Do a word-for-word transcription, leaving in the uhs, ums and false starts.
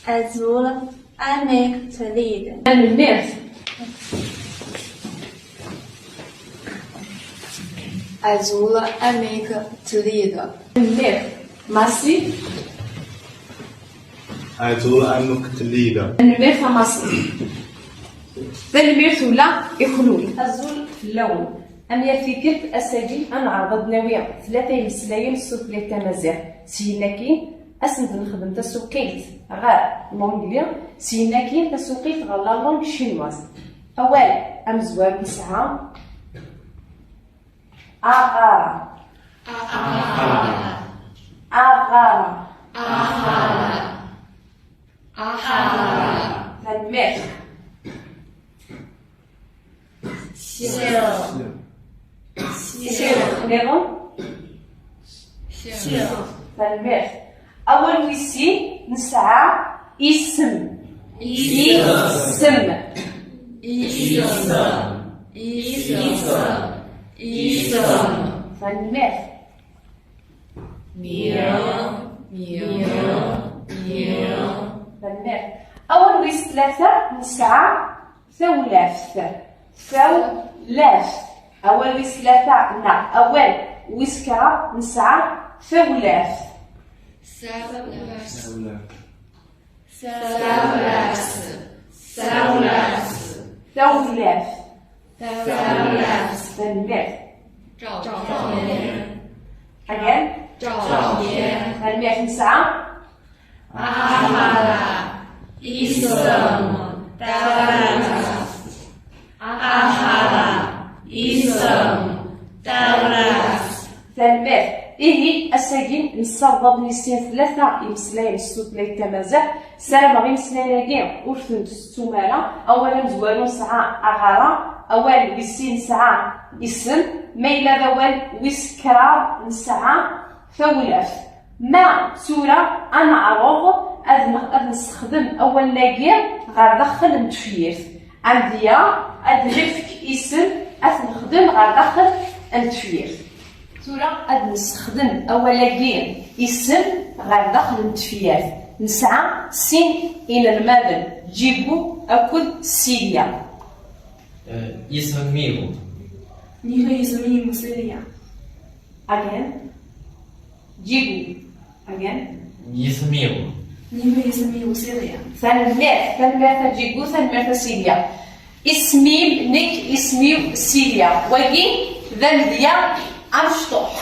Azul, amek telliḍ? Tanemmirt. Azul, amek telliḍ? Tanemmirt. Merci. Azul, amek telliḍ? Tanemmirt a Merci. Tanemmirt ula i kenwi. Azul fell-awen. Am yal tikkelt, ass-agi ad neɛreḍ ad d-nawi tlata imeslayen s tutlayt tamaziɣt. Syin akkin, ad sen-d-nexdem tasuqilt ɣer l'anglais, syin akkin tasuqilt ɣer la langue chinoise. Awal amezwaru nesɛa aɣara. Aɣara. Aɣara. Aɣara. Aɣara. Tanemmirt. Sir. Sir. Nniḍen? Sir. Tanemmirt. Awal wis sin nesɛa isem. Isem. Isem. Isem. Isem. Isem. Tanemmirt. Mia, mia, mia. Tanemmirt. Awal wis tlata nesɛa tawlaft. Tawlaft. Awal wis tlata neɣ awal wis kraḍ nesɛa tawlaft. Tawlaft. Tawlaft. Tawlaft. Tawlaft. Tawlaft. Tanemmirt. 照片. Again. 照片. Tanemmirt. Nesɛa aɣara, isem, tawlaft. Aɣara, isem, tawlaft. Tanemmirt. Ihi, ass-agi nessaweḍ ad nissin tlata imeslayen s tutlayt tamaziɣt. Ssarameɣ imeslayen-agi ur ten-tettum ara. Awal amezwaru nesɛa aɣara, awal wis sin nesɛa isem, ma yella d awal wis kraḍ nesɛa tawlaft. Ma tura ad neɛreḍ ad ne-, ad nessexdem awalen-agi ɣer daxel n tefyirt. Amedya ad nefk isem ad t-nexdem ɣer daxel n tefyirt. Tura ad nessexdem awal-agi isem ɣer daxel n tefyirt. Nesɛa sin inelmaden, Ǧibu akked Silya. Eh, isem-iw. Nniɣ isem-iw Silya. Again. Ǧibu. Again. Isem-iw. Nniɣ isem-iw Silya. Tanemmirt, tanemmirt a Ǧibu, tanemmirt a Silya. Isem-im, nekk isem-iw Silya. Wagi d amedya amecṭuḥ.